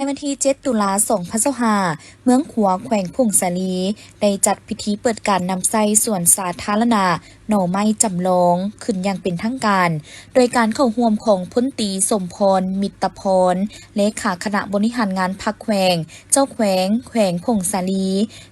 ໃນວັນທີເຈັດ ຕຸລາ ສອງພັນຊາວຫ້າ ເມືອງຂວາ ແຂວງຜົ້ງສາລີ ໄດ້ຈັດພິທີເປີດການນຳໃຊ້ສວນສາທາລະນະໜໍ່ໄມ້ຈຳລອງຂຶ້ນຢ່າງເປັນທາງການ ໂດຍການເຂົ້າຮ່ວມຂອງພົນຕີ ສົມພອນ ມິດຕະພອນ ເລຂາຄະນະບໍລິຫານງານພັກແຂວງ, ເຈົ້າແຂວງແຂວງຜົ້ງສາລີ,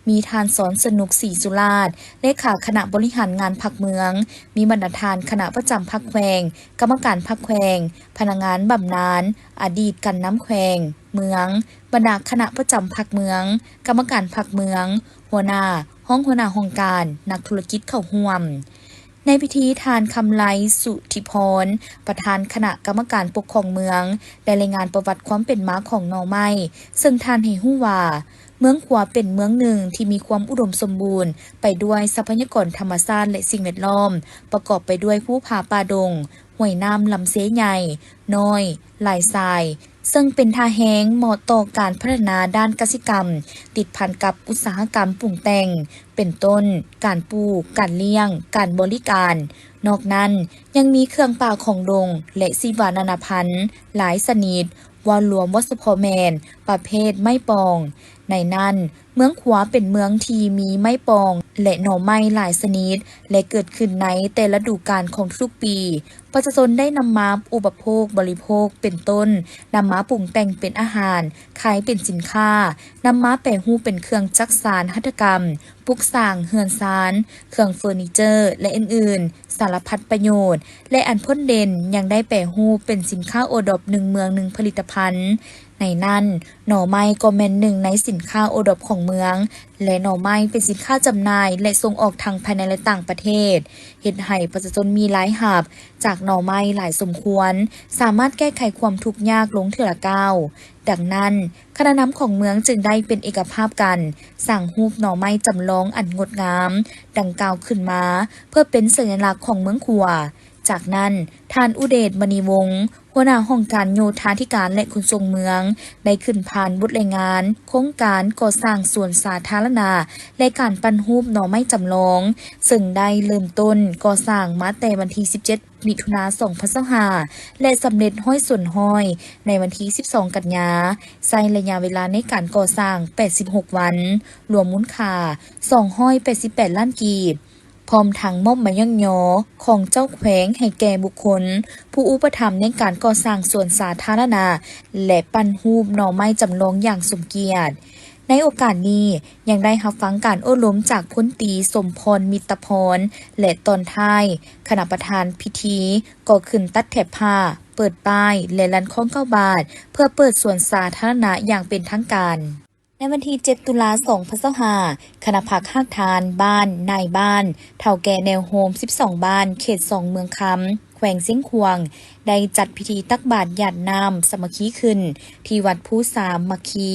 ມີທ່ານ ສອນສະໜຸກ ສີສຸລາດ ເລຂາຄະນະບໍລິຫານງານພັກເມືອງ, ມີບັນດາທ່ານຄະນະປະຈຳພັກແຂວງ, ກຳມະການພັກແຂວງ, ພະນັກງານບຳນານ, ອະດີດການນຳແຂວງ, ເມືອງ, ບັນດາຄະນະປະຈຳພັກເມືອງ, ກຳມະການພັກເມືອງ, ຫົວໜ້າ, ຮອງຫົວໜ້າຫ້ອງການ, ນັກທຸລະກິດເຂົ້າຮ່ວມ. ໃນພິທີ, ທ່ານ ຄຳໄລ ສຸທິພອນ ປະທານຄະນະກຳມະການປົກຄອງເມືອງ ໄດ້ລາຍງານປະຫວັດຄວາມເປັນມາຂອງໜໍ່ໄມ້, ເຊິ່ງທ່ານໃຫ້ຮູ້ວ່າ ເມືອງຂວາເປັນເມືອງໜຶ່ງທີ່ມີຄວາມອຸດົມສົມບູນໄປດ້ວຍຊັບພະຍາກອນທຳມະຊາດ ແລະ ສິ່ງແວດລ້ອມ, ປະກອບໄປດ້ວຍພູຜາປ່າດົງ, ຫ້ວຍນ້ຳລຳເຊໃຫຍ່, ນ້ອຍ, ຫຼາຍສາຍ, ເຊິ່ງເປັນທ່າແຮງເໝາະຕໍ່ການພັດທະນາດ້ານກະສິກຳ ຕິດພັນກັບອຸດສາຫະກຳປຸງແຕ່ງ ເປັນຕົ້ນ ການປູກ, ການລ້ຽງ, ການບໍລິການ. ນອກນັ້ນ ຍັງມີເຄື່ອງປ່າຂອງດົງ ແລະ ຊີວະນານາພັນຫຼາຍຊະນິດ, ເວົ້າລວມວ່າສະເພາະແມ່ນປະເພດໄມ້ປອງ. ໃນນັ້ນ, ເມືອງຂວາເປັນເມືອງທີ່ມີໄມ້ປອງ ແລະ ໜໍ່ໄມ້ຫຼາຍຊະນິດ ແລະ ເກີດຂຶ້ນໃນແຕ່ລະດູການຂອງທຸກໆປີ. ປະຊາຊົນໄດ້ນຳມາອຸປະໂພກບໍລິໂພກ ເປັນຕົ້ນ ນຳມາປຸງແຕ່ງເປັນອາຫານ, ຂາຍເປັນສິນຄ້າ, ນຳມາແປຮູບເປັນເຄື່ອງຈັກສານຫັດຖະກຳ, ປຸກສ້າງເຮືອນຊານ, ເຄື່ອງເຟີນີເຈີ ແລະ ອື່ນໆ ສາລະພັດປະໂຫຍດ ແລະ ອັນພົ້ນເດັ່ນຍັງໄດ້ແປຮູບເປັນສິນຄ້າໂອດອບ ໜຶ່ງເມືອງໜຶ່ງຜະລິດຕະພັນ. ໃນນັ້ນ, ໜໍ່ໄມ້ກໍແມ່ນໜຶ່ງໃນສິນຄ້າໂອດອບຂອງເມືອງ ແລະ ໜໍ່ໄມ້ເປັນສິນຄ້າຈຳໜ່າຍ ແລະ ສົ່ງອອກທັງພາຍໃນ ແລະ ຕ່າງປະເທດ, ເຮັດໃຫ້ປະຊາຊົນມີລາຍຮັບຈາກໜໍ່ໄມ້ຫຼາຍສົມຄວນ, ສາມາດແກ້ໄຂຄວາມທຸກຍາກລົງເທື່ອລະກ້າວ. ດັ່ງນັ້ນ, ຄະນະນຳຂອງເມືອງຈຶ່ງໄດ້ເປັນເອກະພາບກັນ ສ້າງຮູບໜໍ່ໄມ້ຈຳລອງອັນງົດງາມດັ່ງກ່າວຂຶ້ນມາ ເພື່ອເປັນສັນຍະລັກຂອງເມືອງຂວາ. ຈາກນັ້ນ, ທ່ານ ອຸເດດ ມະນີວົງ ຫົວໜ້າຫ້ອງການໂຍທາທິການ ແລະ ຂົນສົ່ງເມືອງ ໄດ້ຂຶ້ນຜ່ານບົດລາຍງານໂຄງການກໍ່ສ້າງສວນສາທາລະນະ ແລະ ການປັ້ນຮູບໜໍ່ໄມ້ຈຳລອງ, ເຊິ່ງໄດ້ເລີ່ມຕົ້ນກໍ່ສ້າງມາແຕ່ວັນທີສິບເຈັດ ມິຖຸນາ ສອງພັນຊາວຫ້າ ແລະ ສຳເລັດຮ້ອຍສ່ວນຮ້ອຍໃນວັນທີສິບສອງ ກັນຍາ, ໃຊ້ໄລຍະເວລາໃນການກໍ່ສ້າງແປດສິບຫົກວັນ, ລວມມູນຄ່າສອງຮ້ອຍແປດສິບແປດລ້ານກີບ. ພ້ອມທັງມອບໃບຍ້ອງຍໍຂອງເຈົ້າແຂວງໃຫ້ແກ່ບຸກຄົນຜູ້ອຸປະຖຳໃນການກໍ່ສ້າງສວນສາທາລະນະ ແລະ ປັ້ນຮູບໜໍ່ໄມ້ຈຳລອງຢ່າງສົມກຽດ. ໃນໂອກາດນີ້ ຍັງໄດ້ຮັບຟັງການໂອ້ລົມຈາກພົນຕີ ສົມພອນ ມິດຕະພອນ ແລະ ຕອນທ້າຍ, ຄະນະປະທານພິທີກໍຂຶ້ນຕັດແຖບຜ້າ, ເປີດປ້າຍ ແລະ ລັ່ນຄ້ອງເກົ້າບາດ ເພື່ອເປີດສວນສາທາລະນະຢ່າງເປັນທາງການ. ໃນວັນທີເຈັດ ຕຸລາ ສອງພັນຊາວຫ້າ ຄະນະພັກຮາກຖານບ້ານ, ນາຍບ້ານ, ເຖົ້າແກ່ແນວໂຮມ ສິບສອງບ້ານ ເຂດສອງ ເມືອງຄຳ ແຂວງຊຽງຂວາງ ໄດ້ຈັດພິທີຕັກບາດຢາດນ້ຳສາມັກຄີຂຶ້ນ ທີ່ວັດພູສາມັກຄີ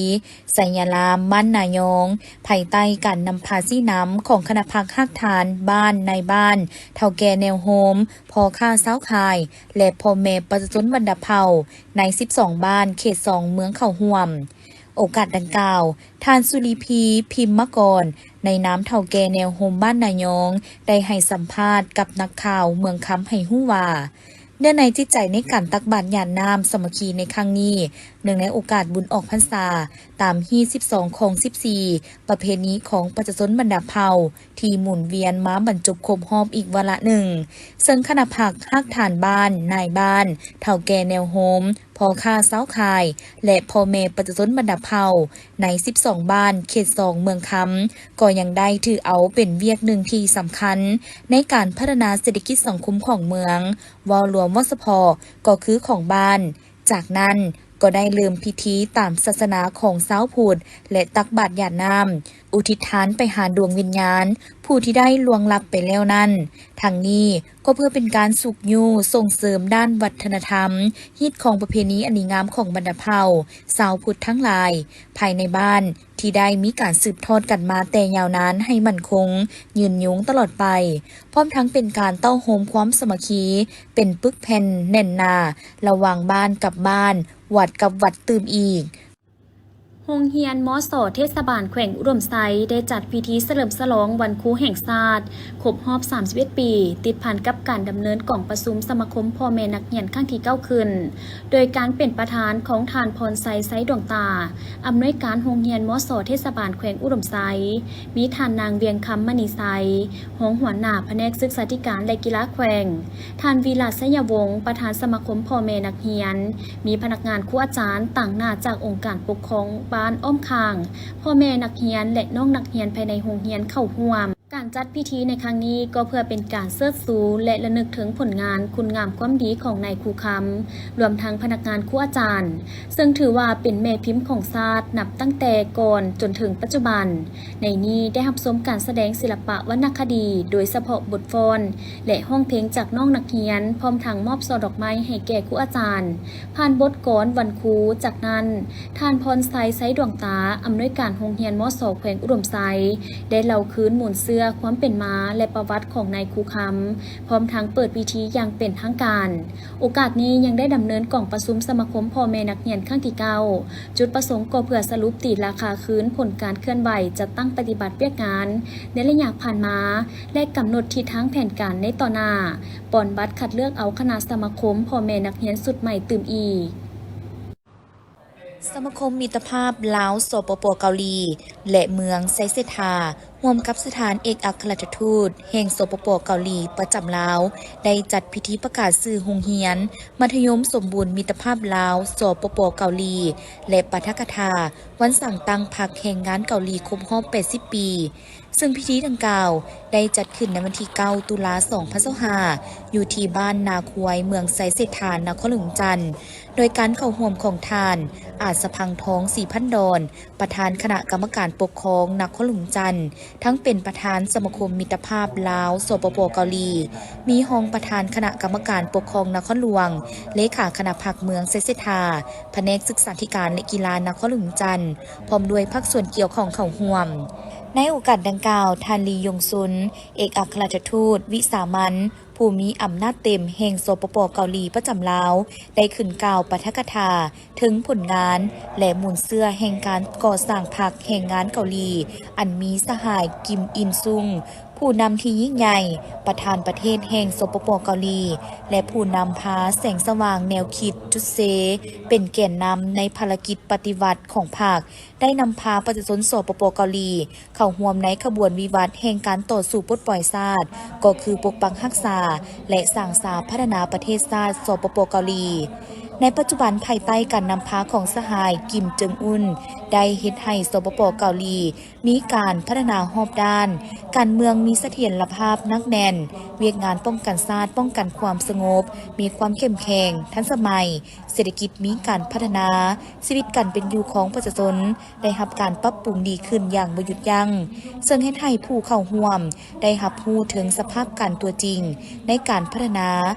ໄຊຍະລາມ ບ້ານນາຍອງ ພາຍໃຕ້ການນຳພາຊີ້ນຳຂອງຄະນະພັກຮາກຖານບ້ານ, ນາຍບ້ານ, ເຖົ້າແກ່ແນວໂຮມ, ພໍ່ຄ້າຊາວຂາຍ ແລະ ພໍ່ແມ່ປະຊາຊົນບັນດາເຜົ່າໃນ ສິບສອງບ້ານ ເຂດສອງ ເມືອງເຂົ້າຮ່ວມ. ໂອກາດດັ່ງກ່າວ, ທ່ານ ສຸລີພີ ພິມມະກອນ ໃນນາມເຖົ້າແກ່ແນວໂຮມບ້ານນາຍອງ ໄດ້ໃຫ້ສຳພາດກັບນັກຂ່າວເມືອງຄຳໃຫ້ຮູ້ວ່າ, ເນື້ອໃນຈິດໃຈໃນການຕັກບາດຢາດນ້ຳສາມັກຄີໃນຄັ້ງນີ້, ເນື່ອງໃນໂອກາດບຸນອອກພັນສາ, ຕາມຮີດສິບສອງ ຄອງສິບສີ່ ປະເພນີຂອງປະຊາຊົນບັນດາເຜົ່າ ທີ່ໝູນວຽນມາບັນຈົບຄົບຮອບອີກວາລະໜຶ່ງ, ເຊິ່ງຄະນະພັກຮາກຖານບ້ານ, ນາຍບ້ານ, ເຖົ້າແກ່ແນວໂຮມ, ພໍ່ຄ້າຊາວຂາຍ ແລະ ພໍ່ແມ່ປະຊາຊົນບັນດາເຜົ່າໃນ ສິບສອງບ້ານ ເຂດສອງ ເມືອງຄຳ ກໍຍັງໄດ້ຖືເອົາເປັນວຽກໜຶ່ງທີ່ສຳຄັນໃນການພັດທະນາເສດຖະກິດສັງຄົມຂອງເມືອງ, ເວົ້າລວມວ່າສະເພາະກໍຄືຂອງບ້ານ. ຈາກນັ້ນກໍໄດ້ເລີ່ມພິທີຕາມສາສະໜາຂອງຊາວພຸດ ແລະ ຕັກບາດຢາດນ້ຳ ອຸທິດທານໄປຫາດວງວິນຍານຜູ້ທີ່ໄດ້ລ່ວງລັບໄປແລ້ວນັ້ນ. ທັງນີ້ກໍເພື່ອເປັນການຊຸກຍູ້ສົ່ງເສີມດ້ານວັດທະນະທຳ, ຮີດຄອງປະເພນີອັນດີງາມຂອງບັນດາເຜົ່າຊາວພຸດທັງຫຼາຍ ພາຍໃນບ້ານ ທີ່ໄດ້ມີການສືບທອດກັນມາແຕ່ຍາວນານໃຫ້ໝັ້ນຄົງ, ຍືນຍົງຕະຫຼອດໄປ, ພ້ອມທັງເປັນການເຕົ້າໂຮມຄວາມສາມັກຄີ ເປັນປຶກແຜ່ນແໜ້ນໜາ ລະຫວ່າງບ້ານກັບບ້ານ, ວັດກັບວັດຕື່ມອີກ. ໂຮງຮຽນ ມສ ເທດສະບານແຂວງອຸດົມໄຊ ໄດ້ຈັດພິທີສະເຫຼີມສະຫຼອງວັນຄູແຫ່ງຊາດ ຄົບຮອບສາມສິບເອັດປີ ຕິດພັນກັບການດຳເນີນກອງປະຊຸມສະມາຄົມພໍ່ແມ່ນັກຮຽນຄັ້ງທີເກົ້າຂຶ້ນ ໂດຍການເປັນປະທານຂອງທ່ານ ພອນໄຊ ໄຊດວງຕາ ອຳນວຍການໂຮງຮຽນ ມສ ເທດສະບານແຂວງອຸດົມໄຊ, ມີທ່ານນາງ ວຽງຄຳ ມະນີໄຊ ຮອງຫົວໜ້າພະແນກສຶກສາທິການ ແລະ ກິລາແຂວງ, ທ່ານ ວິລະ ໄຊຍະວົງ ປະທານສະມາຄົມພໍ່ແມ່ນັກຮຽນ, ມີພະນັກງານ, ຄູອາຈານ, ຕາງໜ້າຈາກອົງການປົກຄອງບ້ານອ້ອມຂ້າງ, ພໍ່ແມ່ນັກຮຽນ ແລະ ນ້ອງນັກຮຽນພາຍໃນໂຮງຮຽນເຂົ້າຮ່ວມ. ການຈັດພິທີໃນຄັ້ງນີ້ກໍເພື່ອເປັນການເຊີດຊູ ແລະ ລະນຶກເຖິງຜົນງານຄຸນງາມຄວາມດີຂອງນາຍຄູຄຳ, ລວມທັງພະນັກງານ, ຄູອາຈານ, ເຊິ່ງຖືວ່າເປັນແມ່ພິມຂອງຊາດ ນັບຕັ້ງແຕ່ກ່ອນຈົນເຖິງປັດຈຸບັນ. ໃນນີ້ໄດ້ຮັບຊົມການສະແດງສິລະປະວັນນະຄະດີ ໂດຍສະເພາະບົດຟ້ອນ ແລະ ຮ້ອງເພງຈາກນ້ອງນັກຮຽນ, ພ້ອມທັງມອບຊ່ອດອກໄມ້ໃຫ້ແກ່ຄູອາຈານ ຜ່ານບົດກອນວັນຄູ. ຈາກນັ້ນ, ທ່ານ ພອນໄຊ ໄຊດວງຕາ ອຳນວຍການໂຮງຮຽນ ມສ ແຂວງອຸດົມໄຊ ໄດ້ເລົ່າຄືນມູນເຊື້ອຄວາມເປັນມາ ແລະ ປະຫວັດຂອງນາຍຄູຄຳ, ພ້ອມທັງເປີດພິທີຢ່າງເປັນທາງການ. ໂອກາດນີ້ຍັງໄດ້ດຳເນີນກອງປະຊຸມສະມາຄົມພໍ່ແມ່ນັກຮຽນຄັ້ງທີເກົ້າ. ຈຸດປະສົງກໍເພື່ອສະຫຼຸບຕີລາຄາຄືນຜົນການເຄື່ອນໄຫວຈັດຕັ້ງປະຕິບັດວຽກງານໃນໄລຍະຜ່ານມາ ແລະ ກຳນົດທິດທາງແຜນການໃນຕໍ່ໜ້າ, ປ່ອນບັດຄັດເລືອກເອົາຄະນະສະມາຄົມພໍ່ແມ່ນັກຮຽນຊຸດໃໝ່ຕື່ມອີກ. ສະມາຄົມມິດຕະພາບລາວ ສປປ ເກົາຫຼີ ແລະ ເມືອງໄຊເສດຖາ ຮ່ວມກັບສະຖານເອກອັກຄະລັດຖະທູດແຫ່ງ ສປປ ເກົາຫຼີ ປະຈຳລາວ ໄດ້ຈັດພິທີປະກາດຊື່ໂຮງຮຽນມັດທະຍົມສົມບູນມິດຕະພາບລາວ ສປປ ເກົາຫຼີ ແລະ ປາຖະກະຖາວັນສ້າງຕັ້ງພັກແຮງງານເກົາຫຼີຄົບຮອບແປດສິບປີ. ເຊິ່ງພິທີດັ່ງກ່າວໄດ້ຈັດຂຶ້ນໃນວັນທີເກົ້າ ຕຸລາ ສອງພັນຊາວຫ້າ ຢູ່ທີ່ບ້ານນາຄວາຍ ເມືອງໄຊເສດຖາ ນະຄອນຫຼວງວຽງຈັນ, ໂດຍການເຂົ້າຮ່ວມຂອງທ່ານ ອາດສະພັງທອງ ສີພັນດອນ ປະທານຄະນະກຳມະການປົກຄອງນະຄອນຫຼວງວຽງຈັນ, ທັງເປັນປະທານສະມາຄົມມິດຕະພາບລາວ ສປປ ເກົາຫຼີ, ມີຮອງປະທານຄະນະກຳມະການປົກຄອງນະຄອນຫຼວງ, ເລຂາຄະນະພັກເມືອງໄຊເສດຖາ, ພະແນກສຶກສາທິການ ແລະ ກິລານະຄອນຫຼວງວຽງຈັນ, ພ້ອມດ້ວຍພາກສ່ວນກ່ຽວຂ້ອງເຂົ້າຮ່ວມ. ໃນໂອກາດດັ່ງກ່າວ, ທ່ານ ລີ ຢົງຊຸນ ເອກອັກຄະລັດຖະທູດວິສາມັນ ຜູ້ມີອຳນາດເຕັມແຫ່ງ ສປປ ເກົາຫຼີ ປະຈຳລາວ ໄດ້ຂຶ້ນກ່າວປາຖະກະຖາເຖິງຜົນງານ ແລະ ມູນເຊື້ອແຫ່ງການກໍ່ສ້າງພັກແຮງງານເກົາຫຼີ ອັນມີສະຫາຍ ກິມ ອິນຊຸງ ຜູ້ນຳທີ່ຍິ່ງໃຫຍ່, ປະທານປະເທດແຫ່ງ ສປປ ເກົາຫຼີ ແລະ ຜູ້ນຳພາແສງສະຫວ່າງແນວຄິດຈຸດເຊ ເປັນແກນນຳໃນພາລະກິດປະຕິວັດຂອງພັກ, ໄດ້ນຳພາປະຊາຊົນ ສປປ ເກົາຫຼີ ເຂົ້າຮ່ວມໃນຂະບວນວິວັດແຫ່ງການຕໍ່ສູ້ປົດປ່ອຍຊາດ, ກໍຄືປົກປັກຮັກສາ ແລະ ສ້າງສາພັດທະນາປະເທດຊາດ ສປປ ເກົາຫຼີ. ໃນປັດຈຸບັນ, ພາຍໃຕ້ການນຳພາຂອງສະຫາຍ ກິມ ເຈິງອຸນ ໄດ້ເຮັດໃຫ້ ສປປ ເກົາຫຼີ ມີການພັດທະນາຮອບດ້ານ, ການເມືອງມີສະຖຽນລະພາບໜັກແໜ້ນ, ວຽກງານປ້ອງກັນຊາດ, ປ້ອງກັນຄວາມສະຫງົບ ມີຄວາມເຂັ້ມແຂງ, ທັນສະໄໝ, ເສດຖະກິດມີການພັດທະນາ, ຊີວິດການເປັນຢູ່ຂອງປະຊາຊົນ ໄດ້ຮັບການປັບປຸງດີຂຶ້ນຢ່າງບໍ່ຢຸດຢັ້ງ, ເຊິ່ງເຮັດໃຫ້ຜູ້ເຂົ້າຮ່ວມໄດ້ຮັບຮູ້ເຖິງສະພາບການຕົວຈິງໃນການພັດທະນາ,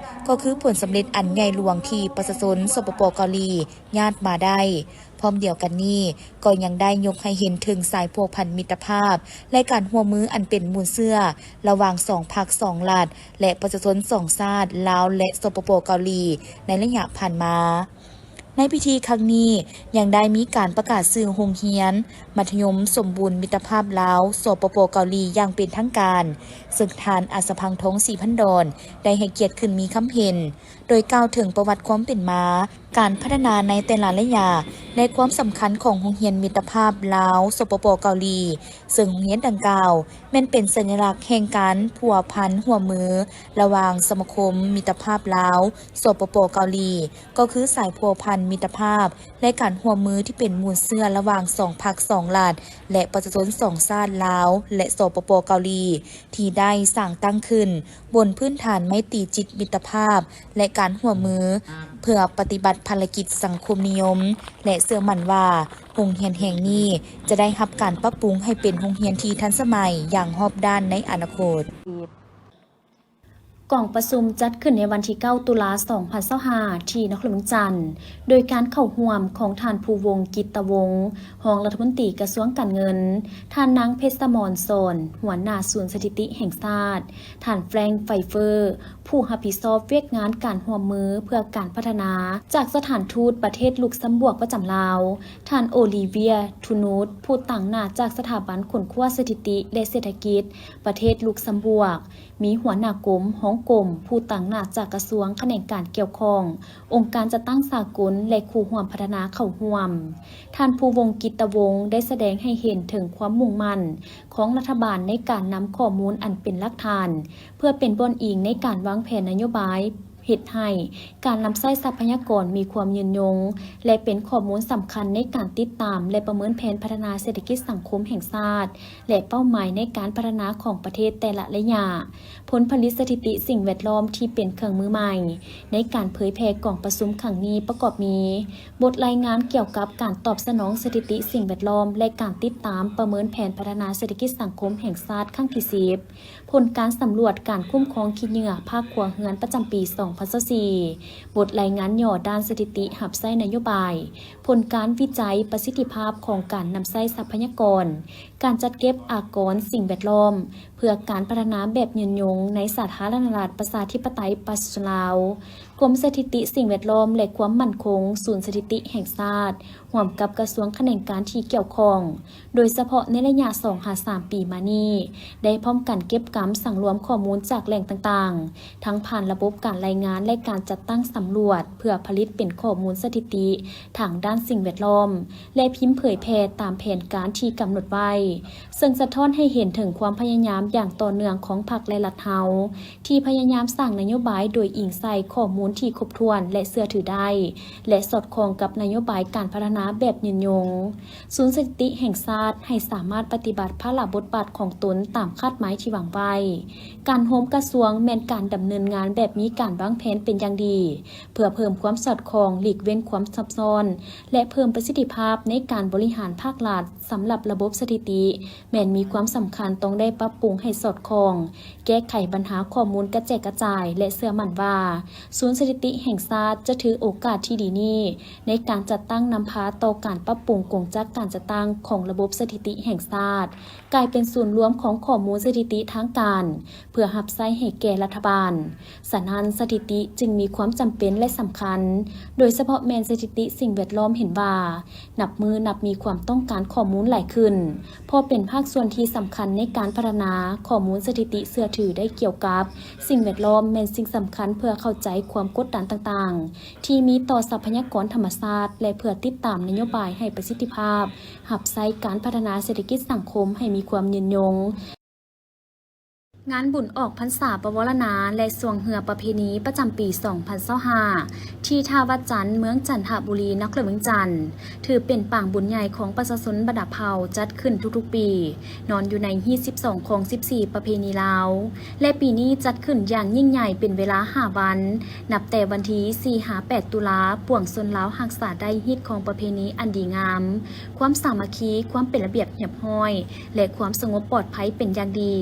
ກໍຄືຜົນສຳເລັດອັນໃຫຍ່ຫຼວງທີ່ປະຊາຊົນ ສປປ ເກົາຫຼີ ຍາດມາໄດ້. ພ້ອມດຽວກັນນີ້, ກໍຍັງໄດ້ຍົກໃຫ້ເຫັນເຖິງສາຍພົວພັນມິດຕະພາບ ແລະ ການຮ່ວມມືອັນເປັນມູນເຊື້ອລະຫວ່າງສອງພັກສອງລັດ ແລະ ປະຊາຊົນສອງຊາດ ລາວ ແລະ ສປປ ເກົາຫຼີ ໃນໄລຍະຜ່ານມາ. ໃນພິທີຄັ້ງນີ້ຍັງໄດ້ມີການປະກາດຊື່ໂຮງຮຽນມັດທະຍົມສົມບູນມິດຕະພາບລາວ ສປປ ເກົາຫຼີ ຢ່າງເປັນທາງການ, ເຊິ່ງທ່ານ ອາດສະພັງທອງ ສີພັນດອນ ໄດ້ໃຫ້ກຽດຂຶ້ນມີຄຳເຫັນ, ໂດຍກ່າວເຖິງປະຫວັດຄວາມເປັນມາ, ການພັດທະນາໃນແຕ່ລະໄລຍະ ແລະ ຄວາມສຳຄັນຂອງໂຮງຮຽນມິດຕະພາບລາວ ສປປ ເກົາຫຼີ, ເຊິ່ງໂຮງຮຽນດັ່ງກ່າວ ແມ່ນເປັນສັນຍະລັກແຫ່ງການພົວພັນຮ່ວມມືລະຫວ່າງສະມາຄົມມິດຕະພາບລາວ ສປປ ເກົາຫຼີ, ກໍຄືສາຍພົວພັນມິດຕະພາບ ແລະ ການຮ່ວມມືທີ່ເປັນມູນເຊື້ອລະຫວ່າງສອງພັກສອງລັດ ແລະ ປະຊາຊົນສອງຊາດ ລາວ ແລະ ສປປ ເກົາຫຼີ, ທີ່ໄດ້ສ້າງຕັ້ງຂຶ້ນບົນພື້ນຖານໄມຕີຈິດມິດຕະພາບ ແລະ ການຮ່ວມມື ເພື່ອປະຕິບັດພາລະກິດສັງຄົມນິຍົມ ແລະ ເຊື່ອໝັ້ນວ່າ ໂຮງຮຽນແຫ່ງນີ້ຈະໄດ້ຮັບການປັບປຸງໃຫ້ເປັນໂຮງຮຽນທີ່ທັນສະໄໝຢ່າງຮອບດ້ານໃນອະນາຄົດ. ກອງປະຊຸມຈັດຂຶ້ນໃນວັນທີເກົ້າ ຕຸລາ ສອງພັນຊາວຫ້າ ທີ່ນະຄອນຫຼວງວຽງຈັນ ໂດຍການເຂົ້າຮ່ວມຂອງທ່ານ ພູວົງ ກິດຕະວົງ ຮອງລັດຖະມົນຕີກະຊວງການເງິນ, ທ່ານນາງ ເພັດສະໝອນ ສອນ ຫົວໜ້າສູນສະຖິຕິແຫ່ງຊາດ, ທ່ານ ແຟຣງ ໄຟເຟີ ຜູ້ຮັບຜິດຊອບວຽກງານການຮ່ວມມືເພື່ອການພັດທະນາຈາກສະຖານທູດປະເທດລຸກຊຳບວກປະຈຳລາວ, ທ່ານ ໂອລິເວຍ ທູນູດ ຜູ້ຕາງໜ້າຈາກສະຖາບັນຄົ້ນຄວ້າສະຖິຕິ ແລະ ເສດຖະກິດປະເທດລຸກຊຳບວກ, ມີຫົວໜ້າກົມ, ຮອງກົມ, ຜູ້ຕາງໜ້າຈາກກະຊວງ, ຂະແໜງການກ່ຽວຂ້ອງ, ອົງການຈັດຕັ້ງສາກົນ ແລະ ຄູ່ຮ່ວມພັດທະນາເຂົ້າຮ່ວມ. ທ່ານ ພູວົງ ກິດຕະວົງ ໄດ້ສະແດງໃຫ້ເຫັນເຖິງຄວາມມຸ່ງໝັ້ນຂອງລັດຖະບານໃນການນຳຂໍ້ມູນອັນເປັນຫຼັກຖານ ເພື່ອເປັນບ່ອນອີງໃນການວາງແຜນນະໂຍບາຍ, ເຮັດໃຫ້ການນຳໃຊ້ຊັບພະຍາກອນມີຄວາມຍືນຍົງ ແລະ ເປັນຂໍ້ມູນສຳຄັນໃນການຕິດຕາມ ແລະ ປະເມີນແຜນພັດທະນາເສດຖະກິດສັງຄົມແຫ່ງຊາດ ແລະ ເປົ້າໝາຍໃນການພັດທະນາຂອງປະເທດແຕ່ລະໄລຍະ. ຜົນຜະລິດສະຖິຕິສິ່ງແວດລ້ອມທີ່ເປັນເຄື່ອງມືໃໝ່ໃນການເຜີຍແຜ່ກອງປະຊຸມຄັ້ງນີ້ປະກອບມີ ບົດລາຍງານກ່ຽວກັບການຕອບສະໜອງສະຖິຕິສິ່ງແວດລ້ອມ ແລະ ການຕິດຕາມປະເມີນແຜນພັດທະນາເສດຖະກິດສັງຄົມແຫ່ງຊາດຄັ້ງທີສິບ, ຜົນການສຳຫຼວດການຄຸ້ມຄອງຂີ້ເຫຍື້ອພາກຄົວເຮືອນປະຈຳປີສອງພັນຊາວສີ່, ບົດລາຍງານຫຍໍ້ດ້ານສະຖິຕິຮັບໃຊ້ນະໂຍບາຍ, ຜົນການວິໄຈປະສິດທິພາບຂອງການນຳໃຊ້ຊັບພະຍາກອນ, ການຈັດເກັບອາກອນສິ່ງແວດລ້ອມ ເພື່ອການພັດທະນາແບບຍືນຍົງໃນສາທາລະນະລັດປະຊາທິປະໄຕປະຊາຊົນລາວ, ກົມສະຖິຕິສິ່ງແວດລ້ອມ ແລະ ຄວາມໝັ້ນຄົງ, ສູນສະຖິຕິແຫ່ງຊາດ, ຮ່ວມກັບກະຊວງຂະແໜງການທີ່ກ່ຽວຂ້ອງ, ໂດຍສະເພາະໃນໄລຍະສອງຫາສາມປີມານີ້, ໄດ້ພ້ອມກັນເກັບກຳສັງລວມຂໍ້ມູນຈາກແຫຼ່ງຕ່າງໆ, ທັງຜ່ານລະບົບການລາຍງານ ແລະ ການຈັດຕັ້ງສຳຫຼວດ ເພື່ອຜະລິດເປັນຂໍ້ມູນສະຖິຕິທາງດ້ານສິ່ງແວດລ້ອມ ແລະ ພິມເຜີຍແຜ່ຕາມແຜນການທີ່ກຳນົດໄວ້, ເຊິ່ງສະທ້ອນໃຫ້ເຫັນເຖິງຄວາມພະຍາຍາມຢ່າງຕໍ່ເນື່ອງຂອງພັກ ແລະ ລັດເຮົາ ທີ່ພະຍາຍາມສ້າງນະໂຍບາຍໂດຍອີງໃສ່ຂໍ້ມູນທີ່ຄົບຖ້ວນ ແລະ ເຊື່ອຖືໄດ້ ແລະ ສອດຄ່ອງກັບນະໂຍບາຍການພັດທະນາແບບຍືນຍົງ. ສູນສະຖິຕິແຫ່ງຊາດໃຫ້ສາມາດປະຕິບັດພາລະບົດບາດຂອງຕົນຕາມຄາດໝາຍທີ່ວາງໄວ້. ການໂຮມກະຊວງແມ່ນການດຳເນີນງານແບບມີການວາງແຜນເປັນຢ່າງດີ ເພື່ອເພີ່ມຄວາມສອດຄ່ອງ, ຫຼີກເວັ້ນຄວາມຊັບຊ້ອນ ແລະ ເພີ່ມປະສິດທິພາບໃນການບໍລິຫານພາກລັດ. ສຳລັບລະບົບສະຖິຕິ ແມ່ນມີຄວາມສຳຄັນຕ້ອງໄດ້ປັບປຸງໃຫ້ສອດຄ່ອງ, ແກ້ໄຂບັນຫາຂໍ້ມູນກະແຈກກະຈາຍ ແລະ ເຊື່ອໝັ້ນວ່າ ສູນສະຖິຕິແຫ່ງຊາດຈະຖືໂອກາດທີ່ດີນີ້ ໃນການຈັດຕັ້ງນຳພາຕໍ່ການປັບປຸງກົງຈັກການຈັດຕັ້ງຂອງລະບົບສະຖິຕິແຫ່ງຊາດ ກາຍເປັນສູນລວມຂອງຂໍ້ມູນສະຖິຕິທາງການ ເພື່ອຮັບໃຊ້ໃຫ້ແກ່ລັດຖະບານ. ສະນັ້ນ, ສະຖິຕິຈຶ່ງມີຄວາມຈຳເປັນ ແລະ ສຳຄັນ, ໂດຍສະເພາະແມ່ນສະຖິຕິສິ່ງແວດລ້ອມເຫັນວ່າ ນັບມື້ນັບມີຄວາມຕ້ອງການຂໍ້ມູນຫຼາຍຂຶ້ນ, ເພາະເປັນພາກສ່ວນທີ່ສຳຄັນໃນການພັດທະນາ. ຂໍ້ມູນສະຖິຕິເຊື່ອຖືໄດ້ກ່ຽວກັບສິ່ງແວດລ້ອມ ແມ່ນສິ່ງສຳຄັນເພື່ອເຂົ້າໃຈຄວາມກົດດັນຕ່າງໆ ທີ່ມີຕໍ່ຊັບພະຍາກອນທຳມະຊາດ ແລະ ເພື່ອຕິດຕາມນະໂຍບາຍໃຫ້ປະສິດທິພາບ ຮັບໃຊ້ການພັດທະນາເສດຖະກິດສັງຄົມໃຫ້ມີຄວາມຍືນຍົງ. ງານບຸນອອກພັນສາປະວາລະນາ ແລະ ຊ່ວງເຮືອປະເພນີປະຈຳປີສອງພັນຊາວຫ້າ ທີ່ທ່າວັດຈັນ ເມືອງຈັນທະບູລີ ນະຄອນຫຼວງວຽງຈັນ ຖືເປັນປາງບຸນໃຫຍ່ຂອງປະຊາຊົນບັນດາເຜົ່າ ຈັດຂຶ້ນທຸກໆປີ, ນອນຢູ່ໃນຮີດສິບສອງຂອງສິບສີ່ປະເພນີລາວ ແລະ ປີນີ້ຈັດຂຶ້ນຢ່າງຍິ່ງໃຫຍ່ເປັນເວລາຫ້າວັນ, ນັບແຕ່ວັນທີສີ່ຫາແປດຕຸລາ, ປວງຊົນລາວຮັກສາໄດ້ຮີດຄອງປະເພນີອັນດີງາມ, ຄວາມສາມັກຄີ, ຄວາມເປັນລະບຽບຮຽບຮ້ອຍ ແລະ ຄວາມສະຫງົບປອດໄພເປັນຢ່າງດີ.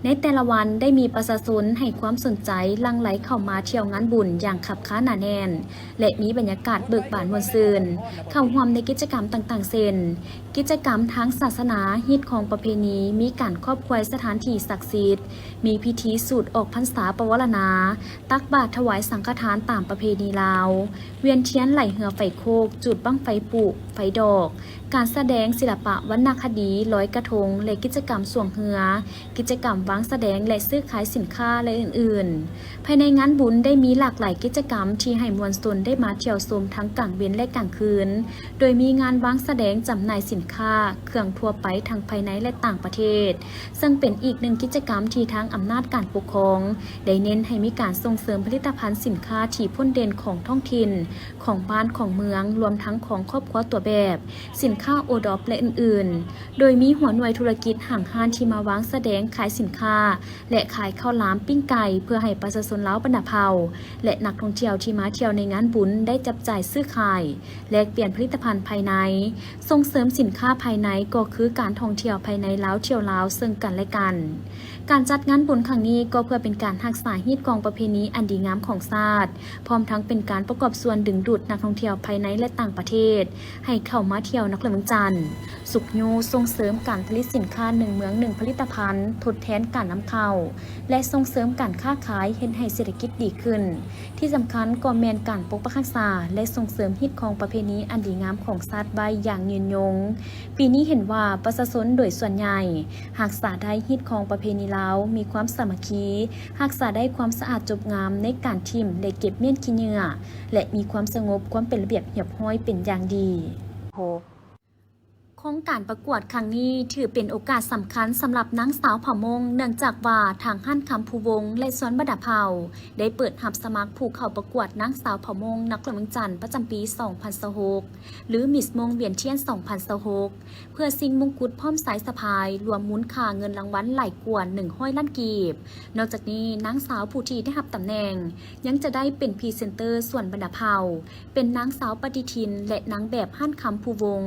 ໃນແຕ່ລະວັນໄດ້ມີປະຊາຊົນໃຫ້ຄວາມສົນໃຈຫຼັ່ງໄຫຼເຂົ້າມາທ່ຽວງານບຸນຢ່າງຄັບຄາໜາແໜ້ນ ແລະ ມີບັນຍາກາດເບີກບານມ່ວນຊື່ນ, ເຂົ້າຮ່ວມໃນກິດຈະກຳຕ່າງໆ ເຊັ່ນ ກິດຈະກຳທາງສາສະໜາ, ຮີດຄອງປະເພນີ, ມີການຂອບຂວາຍສະຖານທີ່ສັກສິດ, ມີພິທີສູດອອກພັນສາປະວາລະນາ, ຕັກບາດຖວາຍສັງຄະທານຕາມປະເພນີລາວ, ວຽນທຽນໄຫຼເຮືອໄຟໂຄກ, ຈູດບັ້ງໄຟປຸ, ໄຟດອກ, ການສະແດງສິລະປະວັນນະຄະດີ, ລອຍກະທົງ ແລະ ກິດຈະກຳຊ່ວງເຮືອ, ກິດຈະກຳວາງສະແດງ ແລະ ຊື້ຂາຍສິນຄ້າ ແລະ ອື່ນໆ. ພາຍໃນງານບຸນໄດ້ມີຫຼາກຫຼາຍກິດຈະກຳທີ່ໃຫ້ມວນຊົນໄດ້ມາທ່ຽວຊົມທັງກາງເວັນ ແລະ ກາງຄືນ, ໂດຍມີງານວາງສະແດງ, ຈຳໜ່າຍສິນຄ້າ, ເຄື່ອງທົ່ວໄປທັງພາຍໃນ ແລະ ຕ່າງປະເທດ, ເຊິ່ງເປັນອີກໜຶ່ງກິດຈະກຳທີ່ທາງອຳນາດການປົກຄອງໄດ້ເນັ້ນໃຫ້ມີການສົ່ງເສີມຜະລິດຕະພັນສິນຄ້າທີ່ພົ້ນເດັ່ນຂອງທ້ອງຖິ່ນ, ຂອງບ້ານ, ຂອງເມືອງ, ລວມທັງຂອງຄອບຄົວຕົວແບບ, ສິນຄ້າໂອດອບ ແລະ ອື່ນໆ, ໂດຍມີຫົວໜ່ວຍທຸລະກິດຫ້າງຮ້ານທີ່ມາວາງສະແດງຂາຍສິນຄ້າ ແລະ ຂາຍເຂົ້າຫຼາມ, ປີ້ງໄກ່ ເພື່ອໃຫ້ປະຊາຊົນລາວບັນດາເຜົ່າ ແລະ ນັກທ່ອງທ່ຽວທີ່ມາທ່ຽວໃນງານບຸນໄດ້ຈັບຈ່າຍຊື້ຂາຍ, ແລກປ່ຽນຜະລິດຕະພັນພາຍໃນ, ສົ່ງເສີມສິນຄ້າພາຍໃນ ກໍຄືການທ່ອງທ່ຽວພາຍໃນລາວທ່ຽວລາວເຊິ່ງກັນແລະກັນ. ການຈັດງານບຸນຄັ້ງນີ້ກໍເພື່ອເປັນການຮັກສາຮີດຄອງປະເພນີອັນດີງາມຂອງຊາດ, ພ້ອມທັງເປັນການປະກອບສ່ວນດຶງດູດນັກທ່ອງທ່ຽວພາຍໃນ ແລະ ຕ່າງປະເທດ ໃຫ້ເຂົ້າມາທ່ຽວນະຄອນຫຼວງວຽງຈັນ, ຊຸກຍູ້ສົ່ງເສີມການຜະລິດສິນຄ້າໜຶ່ງເມືອງໜຶ່ງຜະລິດຕະພັນ ທົດແທນການນຳເຂົ້າ ແລະ ສົ່ງເສີມການຄ້າຂາຍ ເຮັດໃຫ້ເສດຖະກິດດີຂຶ້ນ. ທີ່ສຳຄັນກໍແມ່ນການປົກປັກຮັກສາ ແລະ ສົ່ງເສີມຮີດຄອງປະເພນີອັນດີງາມຂອງຊາດໄວ້ຢ່າງຍືນຍົງ. ປີນີ້ເຫັນວ່າປະຊາຊົນໂດຍສ່ວນໃຫຍ່ຮັກສາໄດ້ຮີດຄອງປະເພນີລາວ, ມີຄວາມສາມັກຄີ, ຮັກສາໄດ້ຄວາມສະອາດຈົບງາມໃນການຖິ້ມ ແລະ ເກັບມ້ຽນຂີ້ເຫຍື້ອ ແລະ ມີຄວາມສະຫງົບ, ຄວາມເປັນລະບຽບຮຽບຮ້ອຍເປັນຢ່າງດີ. ໂຄງການປະກວດຄັ້ງນີ້ຖືເປັນໂອກາດສຳຄັນສຳລັບນາງສາວເຜົ່າມົ້ງ, ເນື່ອງຈາກວ່າທາງຮ້ານຄຳພູວົງ ແລະ ສວນບັນດາເຜົ່າ ໄດ້ເປີດຮັບສະໝັກຜູ້ເຂົ້າປະກວດນາງສາວເຜົ່າມົ້ງນະຄອນຫຼວງວຽງຈັນປະຈຳປີສອງພັນຊາວຫົກ ຫຼື Miss ມົ້ງວຽນທຽນສອງພັນຊາວຫົກ ເພື່ອຊິງມົງກຸດພ້ອມສາຍສະພາຍ ລວມມູນຄ່າເງິນລາງວັນຫຼາຍກວ່າໜຶ່ງຮ້ອຍລ້ານກີບ. ນອກຈາກນີ້, ນາງສາວຜູ້ທີ່ໄດ້ຮັບຕຳແໜ່ງ ຍັງຈະໄດ້ເປັນພຣີເຊັນເຕີສວນບັນດາເຜົ່າ, ເປັນນາງສາວປະຕິທິນ ແລະ ນາງແບບຮ້ານຄຳພູວົງ,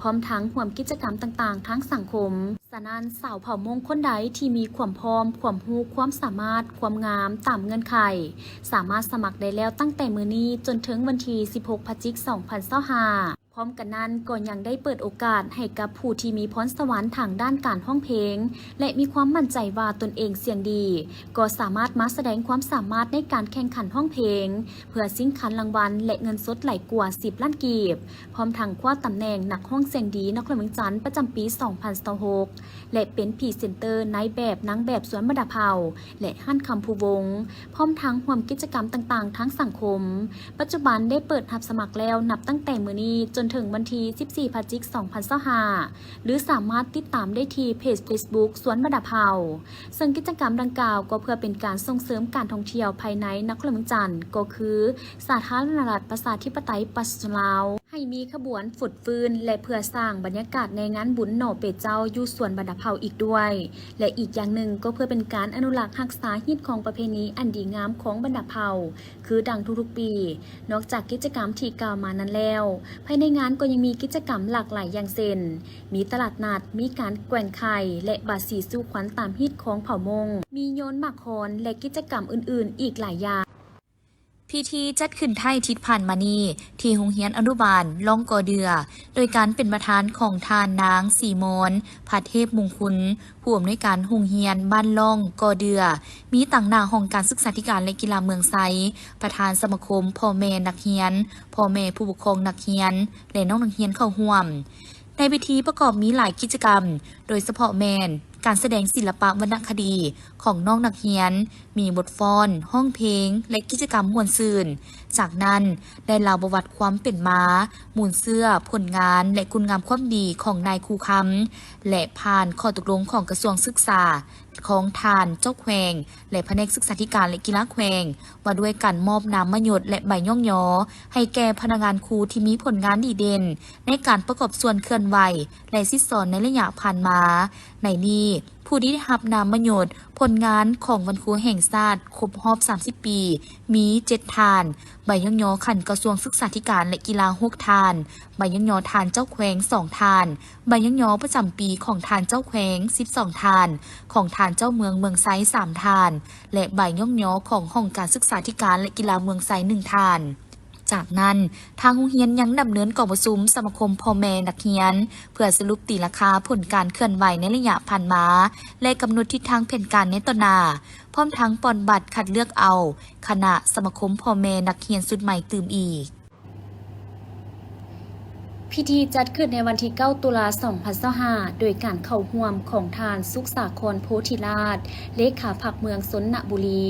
ພ້ອມທັງຮ່ວມກິດຈະກຳຕ່າງໆທາງສັງຄົມ. ສະນັ້ນ, ສາວເຜົ່າມົ້ງຄົນໃດທີ່ມີຄວາມພ້ອມ, ຄວາມຮູ້, ຄວາມສາມາດ, ຄວາມງາມຕາມເງື່ອນໄຂ, ສາມາດສະໝັກໄດ້ແລ້ວຕັ້ງແຕ່ມື້ນີ້ຈົນເຖິງວັນທີສິບຫົກ ພະຈິກ ສອງພັນຊາວຫ້າ. ພ້ອມກັນນັ້ນກໍຍັງໄດ້ເປີດໂອກາດໃຫ້ກັບຜູ້ທີ່ມີພອນສະຫວັນທາງດ້ານການຮ້ອງເພງ ແລະ ມີຄວາມໝັ້ນໃຈວ່າຕົນເອງສຽງດີ, ກໍສາມາດມາສະແດງຄວາມສາມາດໃນການແຂ່ງຂັນຮ້ອງເພງ ເພື່ອຊິງຂັນລາງວັນ ແລະ ເງິນສົດຫຼາຍກວ່າສິບລ້ານກີບ, ພ້ອມທັງຄວ້າຕຳແໜ່ງນັກຮ້ອງສຽງດີນະຄອນຫຼວງວຽງຈັນປະຈຳປີສອງພັນຊາວຫົກ ແລະ ເປັນພຣີເຊັນເຕີນາຍແບບນາງແບບສວນບັນດາເຜົ່າ ແລະ ຮ້ານຄຳພູວົງ, ພ້ອມທັງຮ່ວມກິດຈະກຳຕ່າງໆທາງສັງຄົມ. ປັດຈຸບັນໄດ້ເປີດຮັບສະໝັກແລ້ວ ນັບຕັ້ງແຕ່ມື້ນີ້ຈົນເຖິງວັນທີສິບສີ່ ພະຈິກ ສອງພັນຊາວຫ້າ ຫຼື ສາມາດຕິດຕາມໄດ້ທີ່ເພຈເຟສບຸກສວນບັນດາເຜົ່າ. ເຊິ່ງກິດຈະກຳດັ່ງກ່າວກໍເພື່ອເປັນການສົ່ງເສີມການທ່ອງທ່ຽວພາຍໃນນະຄອນຫຼວງວຽງຈັນ, ກໍຄືສາທາລະນະລັດປະຊາທິປະໄຕປະຊາຊົນລາວ ໃຫ້ມີຂະບວນຟົດຟື້ນ ແລະ ເພື່ອສ້າງບັນຍາກາດໃນງານບຸນໜໍ່ເປເຈົ້າຢູ່ສວນບັນດາເຜົ່າອີກດ້ວຍ ແລະ ອີກຢ່າງໜຶ່ງກໍເພື່ອເປັນການອະນຸລັກຮັກສາຮີດຄອງປະເພນີອັນດີງາມຂອງບັນດາເຜົ່າ ຄືດັ່ງທຸກໆປີ. ນອກຈາກກິດຈະກຳທີ່ກ່າວມານັ້ນແລ້ວ, ພາຍໃນງານກໍຍັງມີກິດຈະກຳຫຼາກຫຼາຍຢ່າງເຊັ່ນ ມີຕະຫຼາດນັດ, ມີການແກວ່ງໄຂ່ ແລະ ບາດສີສູ່ຂວັນຕາມຮີດຄອງເຜົ່າມົ້ງ, ມີໂຍນໝາກຄອນ ແລະ ກິດຈະກຳອື່ນໆອີກຫຼາຍຢ່າງ. ພິທີຈັດຂຶ້ນທ້າຍທິດຜ່ານມານີ້ ທີ່ໂຮງຮຽນອະນຸບານລ່ອງກໍເດືອ ໂດຍການເປັນປະທານຂອງທ່ານນາງ ສີມອນ ພະເທບມຸງຄຸນ ຜູ້ອຳນວຍການໂຮງຮຽນບ້ານລ່ອງກໍເດືອ, ມີຕາງໜ້າຫ້ອງການສຶກສາທິການ ແລະ ກິລາເມືອງໄຊ, ປະທານສະມາຄົມພໍ່ແມ່ນັກຮຽນ, ພໍ່ແມ່ຜູ້ປົກຄອງນັກຮຽນ ແລະ ນ້ອງນັກຮຽນເຂົ້າຮ່ວມ. ໃນພິທີປະກອບມີຫຼາຍກິດຈະກຳ, ໂດຍສະເພາະແມ່ນການສະແດງສິລະປະວັນນະຄະດີຂອງນ້ອງນັກຮຽນ, ມີບົດຟ້ອນ, ຮ້ອງເພງ ແລະ ກິດຈະກຳມ່ວນຊື່ນ. ຈາກນັ້ນໄດ້ເລົ່າປະຫວັດຄວາມເປັນມາ, ມູນເຊື້ອ, ຜົນງານ ແລະ ຄຸນງາມຄວາມດີຂອງນາຍຄູຄຳ ແລະ ຜ່ານຂໍ້ຕົກລົງຂອງກະຊວງສຶກສາ ຂອງທ່ານເຈົ້າແຂວງ ແລະ ພະແນກສຶກສາທິການ ແລະ ກິລາແຂວງ ວ່າດ້ວຍການມອບນາມມະຍົດ ແລະ ໃບຍ້ອງຍໍໃຫ້ແກ່ພະນັກງານຄູທີ່ມີຜົນງານດີເດັ່ນໃນການປະກອບສ່ວນເຄື່ອນໄຫວ ແລະ ສິດສອນໃນໄລຍະຜ່ານມາ. ໃນນີ້, ຜູ້ທີ່ໄດ້ຮັບນາມມະຍົດຜົນງານຂອງວັນຄູແຫ່ງຊາດຄົບຮອບສາມສິບປີ ມີເຈັດທ່ານ, ໃບຍ້ອງຍໍຂັ້ນກະຊວງສຶກສາທິການ ແລະ ກິລາຫົກທ່ານ, ໃບຍ້ອງຍໍທ່ານເຈົ້າແຂວງສອງທ່ານ, ໃບຍ້ອງຍໍປະຈຳປີຂອງທ່ານເຈົ້າແຂວງສິບສອງທ່ານ, ຂອງທ່ານເຈົ້າເມືອງເມືອງໄຊສາມທ່ານ ແລະ ໃບຍ້ອງຍໍຂອງຫ້ອງການສຶກສາທິການ ແລະ ກິລາເມືອງໄຊໜຶ່ງທ່ານ. ຈາກນັ້ນ, ທາງໂຮງຮຽນຍັງດຳເນີນກອງປະຊຸມສະມາຄົມພໍ່ແມ່ນັກຮຽນ ເພື່ອສະຫຼຸບຕີລາຄາຜົນການເຄື່ອນໄຫວໃນໄລຍະຜ່ານມາ ແລະ ກຳນົດທິດທາງແຜນການໃນຕໍ່ໜ້າ, ພ້ອມທັງປ່ອນບັດຄັດເລືອກເອົາຄະນະສະມາຄົມພໍ່ແມ່ນັກຮຽນຊຸດໃໝ່ຕື່ມອີກ. ພິທີຈັດຂຶ້ນໃນວັນທີເກົ້າ ຕຸລາ ສອງພັນຊາວຫ້າ ໂດຍການເຂົ້າຮ່ວມຂອງທ່ານ ສຸກສາຄອນ ໂພທິລາດ ເລຂາພັກເມືອງຊົນນະບູລີ,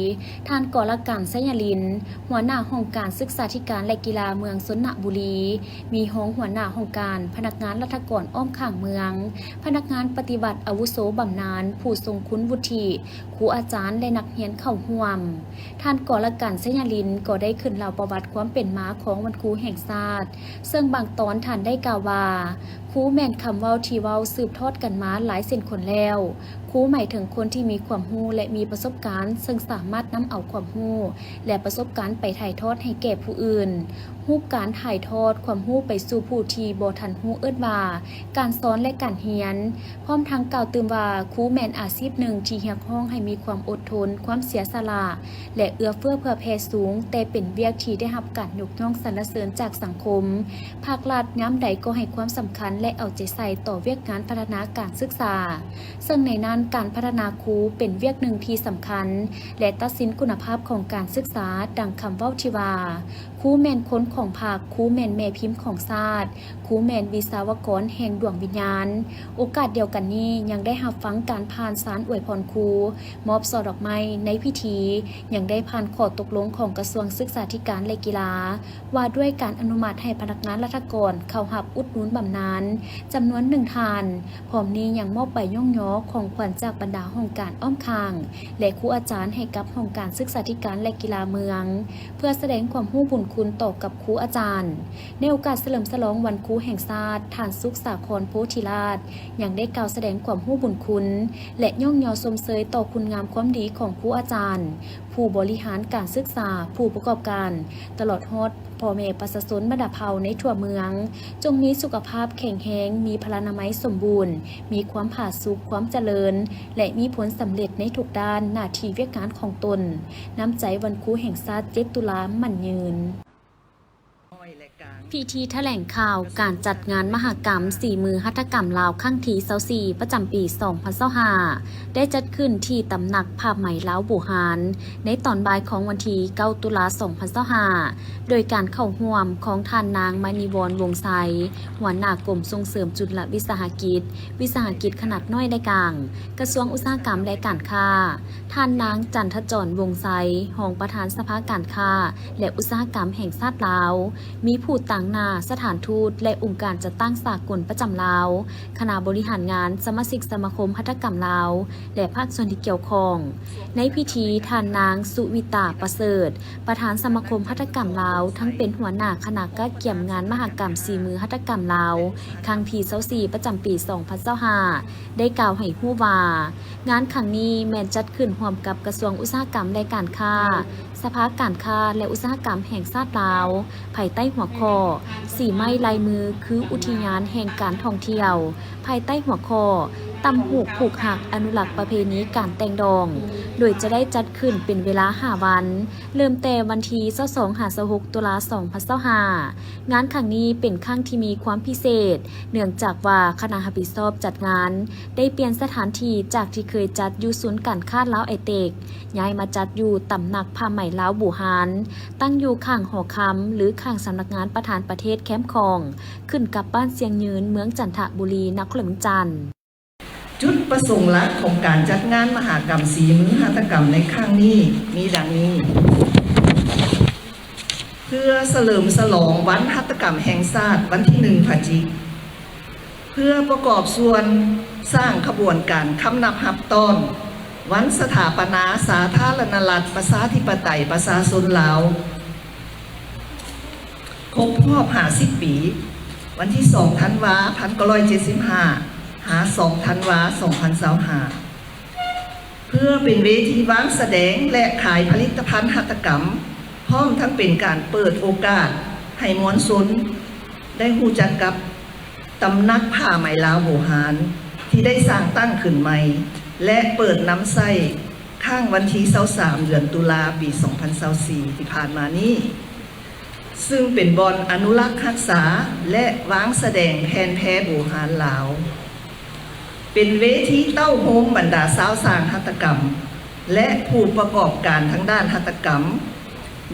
ທ່ານ ກໍລະກັນ ໄຊຍະລິນ ຫົວໜ້າຫ້ອງການສຶກສາທິການ ແລະ ກິລາເມືອງຊົນນະບູລີ, ມີຮອງຫົວໜ້າຫ້ອງການ, ພະນັກງານລັດຖະກອນອ້ອມຂ້າງເມືອງ, ພະນັກງານປະຕິບັດອາວຸໂສບຳນານ, ຜູ້ຊົງຄຸນວຸດທິ, ຄູອາຈານ ແລະ ນັກຮຽນເຂົ້າຮ່ວມ. ທ່ານ ກໍລະກັນ ໄຊຍະລິນ ກໍໄດ້ຂຶ້ນເລົ່າປະຫວັດຄວາມເປັນມາຂອງວັນຄູແຫ່ງຊາດ, ເຊິ່ງບາງຕອນທ່ານໄດ້ກ່າວວ່າ, ຄູ ຄູແມ່ນຄຳເວົ້າທີ່ເວົ້າສືບທອດກັນມາຫຼາຍເຊັ່ນຄົນແລ້ວ. ຄູໝາຍເຖິງຄົນທີ່ມີຄວາມຮູ້ ແລະ ມີປະສົບການ, ເຊິ່ງສາມາດນຳເອົາຄວາມຮູ້ ແລະ ປະສົບການໄປຖ່າຍທອດໃຫ້ແກ່ຜູ້ອື່ນ. ຮູບການຖ່າຍທອດຄວາມຮູ້ໄປສູ່ຜູ້ທີ່ບໍ່ທັນຮູ້ເອີ້ນວ່າ ການສອນ ແລະ ການຮຽນ. ພ້ອມທັງກ່າວຕື່ມວ່າ ຄູແມ່ນອາຊີບໜຶ່ງທີ່ຮຽກຮ້ອງໃຫ້ມີຄວາມອົດທົນ, ຄວາມເສຍສະຫຼະ ແລະ ເອື້ອເຟື້ອເຜື່ອແຜ່ສູງ, ແຕ່ເປັນວຽກທີ່ໄດ້ຮັບການຍົກຍ້ອງສັນລະເສີນຈາກສັງຄົມ, ພາກລັດ ຍາມໃດກໍໃຫ້ຄວາມສຳຄັນ ແລະ ເອົາໃຈໃສ່ຕໍ່ວຽກງານພັດທະນາການສຶກສາ, ເຊິ່ງໃນນັ້ນການພັດທະນາຄູເປັນວຽກໜຶ່ງທີ່ສຳຄັນ ແລະ ຕັດສິນຄຸນນະພາບຂອງການສຶກສາ, ດັ່ງຄຳເວົ້າທີ່ວ່າ ຄູແມ່ນຄົນຂອງພັກ, ຄູແມ່ນແມ່ພິມຂອງຊາດ, ຄູແມ່ນວິສາວະກອນແຫ່ງດວງວິນຍານ. ໂອກາດດຽວກັນນີ້ ຍັງໄດ້ຮັບຟັງການຜ່ານສານອວຍພອນຄູ, ມອບຊ່ອດອກໄມ້ໃນພິທີ, ຍັງໄດ້ຜ່ານຂໍ້ຕົກລົງຂອງກະຊວງສຶກສາທິການ ແລະ ກິລາ ວ່າດ້ວຍການອະນຸມັດໃຫ້ພະນັກງານລັດຖະກອນເຂົ້າຮັບອຸດໜູນບຳນານຈຳນວນໜຶ່ງທ່ານ. ພ້ອມນີ້ຍັງມອບໃບຍ້ອງຍໍຂອງຂວັນຈາກບັນດາຫ້ອງການອ້ອມຂ້າງ ແລະ ຄູອາຈານໃຫ້ກັບຫ້ອງການສຶກສາທິການ ແລະ ກິລາເມືອງ ເພື່ອສະແດງຄວາມຮູ້ບຸນຄຸນຕໍ່ກັບຄູອາຈານ. ໃນໂອກາດສະເຫຼີມສະຫຼອງວັນຄູແຫ່ງຊາດ, ທ່ານ ສຸກສາຄອນ ໂພທິລາດ ຍັງໄດ້ກ່າວສະແດງຄວາມຮູ້ບຸນຄຸນ ແລະ ຍ້ອງຍໍຊົມເຊີຍຕໍ່ຄຸນງາມຄວາມດີຂອງຄູອາຈານ, ຜູ້ບໍລິຫານການສຶກສາ, ຜູ້ປະກອບການ, ຕະຫຼອດຮອດພໍ່ແມ່ປະຊາຊົນບັນດາເຜົ່າໃນທົ່ວເມືອງ ຈົ່ງມີສຸຂະພາບແຂງແຮງ, ມີພະລານາໄມສົມບູນ, ມີຄວາມຜາສຸກ, ຄວາມຈະເລີນ ແລະ ມີຜົນສຳເລັດໃນທຸກດ້ານໜ້າທີ່ວຽກງານຂອງຕົນ. ນ້ຳໃຈວັນຄູແຫ່ງຊາດ ເຈັດ ຕຸລາ ໝັ້ນຍືນ. ພິທີຖະແຫຼງຂ່າວການຈັດງານມະຫະກຳສີມືຫັດຖະກຳລາວຄັ້ງທີຊາວສີ່ ປະຈຳປີສອງພັນຊາວຫ້າ ໄດ້ຈັດຂຶ້ນທີ່ຕຳໜັກຜ້າໄໝລາວບູຮານ ໃນຕອນບ່າຍຂອງວັນທີເກົ້າ ຕຸລາ ສອງພັນຊາວຫ້າ ໂດຍການເຂົ້າຮ່ວມຂອງທ່ານນາງ ມະນີວອນ ວົງໄຊ ຫົວໜ້າກົມສົ່ງເສີມຈຸນລະວິສາຫະກິດ, ວິສາຫະກິດຂະໜາດນ້ອຍ ແລະ ກາງ, ກະຊວງອຸດສາຫະກຳ ແລະ ການຄ້າ, ທ່ານນາງ ຈັນທະຈອນ ວົງໄຊ ຮອງປະທານສະພາການຄ້າ ແລະ ອຸດສາຫະກຳແຫ່ງຊາດລາວ, ມີຜູ້ຕາງໜ້າສະຖານທູດ ແລະ ອົງການຈັດຕັ້ງສາກົນປະຈຳລາວ, ຄະນະບໍລິຫານງານ, ສະມາຊິກສະມາຄົມຫັດຖະກຳລາວ ແລະ ພາກສ່ວນທີ່ກ່ຽວຂ້ອງ. ໃນພິທີ, ທ່ານນາງ ສຸວິຕາ ປະເສີດ ປະທານສະມາຄົມຫັດຖະກຳລາວ, ທັງເປັນຫົວໜ້າຄະນະກະກຽມງານມະຫະກຳສີມືຫັດຖະກຳລາວ ຄັ້ງທີຊາວສີ່ ປະຈຳປີສອງພັນຊາວຫ້າ ໄດ້ກ່າວໃຫ້ຮູ້ວ່າ, ງານຄັ້ງນີ້ແມ່ນຈັດຂຶ້ນຮ່ວມກັບກະຊວງອຸດສາຫະກຳ ແລະ ການຄ້າ, ສະພາການຄ້າ ແລະ ອຸດສາຫະກຳແຫ່ງຊາດລາວ, ພາຍໃຕ້ຫົວຂໍ້ ສີໄມ້ລາຍມືຄືອຸທິຍານແຫ່ງການທ່ອງທ່ຽວ, ພາຍໃຕ້ຫົວຂໍ້ ຕ່ຳຫູກຜູກຮັກ ອະນຸລັກປະເພນີການແຕ່ງດອງ, ໂດຍຈະໄດ້ຈັດຂຶ້ນເປັນເວລາຫ້າວັນ, ເລີ່ມແຕ່ວັນທີຊາວສອງ ຫາ ຊາວຫົກ ຕຸລາ ສອງພັນຊາວຫ້າ. ງານຄັ້ງນີ້ເປັນຄັ້ງທີ່ມີຄວາມພິເສດ, ເນື່ອງຈາກວ່າຄະນະຮັບຜິດຊອບຈັດງານໄດ້ປ່ຽນສະຖານທີ່ຈາກທີ່ເຄີຍຈັດຢູ່ສູນການຄ້າລາວໄອເຕັກ ຍ້າຍມາຈັດຢູ່ຕຳໜັກຜ້າໄໝລາວບູຮານ, ຕັ້ງຢູ່ຂ້າງຫໍຄຳ ຫຼື ຂ້າງສຳນັກງານປະທານປະເທດແຄມຂອງ, ຂຶ້ນກັບບ້ານຊຽງຍືນ, ເມືອງຈັນທະບູລີ, ນະຄອນຫຼວງວຽງຈັນ. ຈຸດປະສົງຫຼັກຂອງການຈັດງານມະຫະກຳສີມືຫັດຖະກຳໃນຄັ້ງນີ້ມີດັ່ງນີ້. ເພື່ອສະເຫຼີມສະຫຼອງວັນຫັດຖະກຳແຫ່ງຊາດ ວັນທີໜຶ່ງ ພະຈິກ, ເພື່ອປະກອບສ່ວນສ້າງຂະບວນການຄຳນັບຮັບຕ້ອນວັນສະຖາປະນາສາທາລະນະລັດ ປະຊາທິປະໄຕ ປະຊາຊົນລາວ ຄົບຮອບຫ້າສິບປີ, ວັນທີສອງ ທັນວາ ພັນເກົ້າຮ້ອຍເຈັດສິບຫ້າ ຫາ ສອງ ທັນວາ ສອງພັນຊາວຫ້າ ເພື່ອເປັນເວທີວາງສະແດງ ແລະ ຂາຍຜະລິດຕະພັນຫັດຖະກຳ, ພ້ອມທັງເປັນການເປີດໂອກາດໃຫ້ມວນຊົນໄດ້ຮູ້ຈັກກັບຕຳໜັກຜ້າໄໝລາວບູຮານ ທີ່ໄດ້ສ້າງຕັ້ງຂຶ້ນໃໝ່ ແລະ ເປີດນຳໃຊ້ຄັ້ງວັນທີຊາວສາມ ເດືອນຕຸລາ ປີສອງພັນຊາວສີ່ ທີ່ຜ່ານມານີ້. ຊຶ່ງເປັນບ່ອນອະນຸລັກຮັກສາ ແລະ ວາງສະແດງແຜ່ນແພບູຮານລາວ, ເປັນເວທີເຕົ້າໂຮມບັນດາຊາວຊ່າງຫັດຖະກຳ ແລະ ຜູ້ປະກອບການທາງດ້ານຫັດຖະກຳ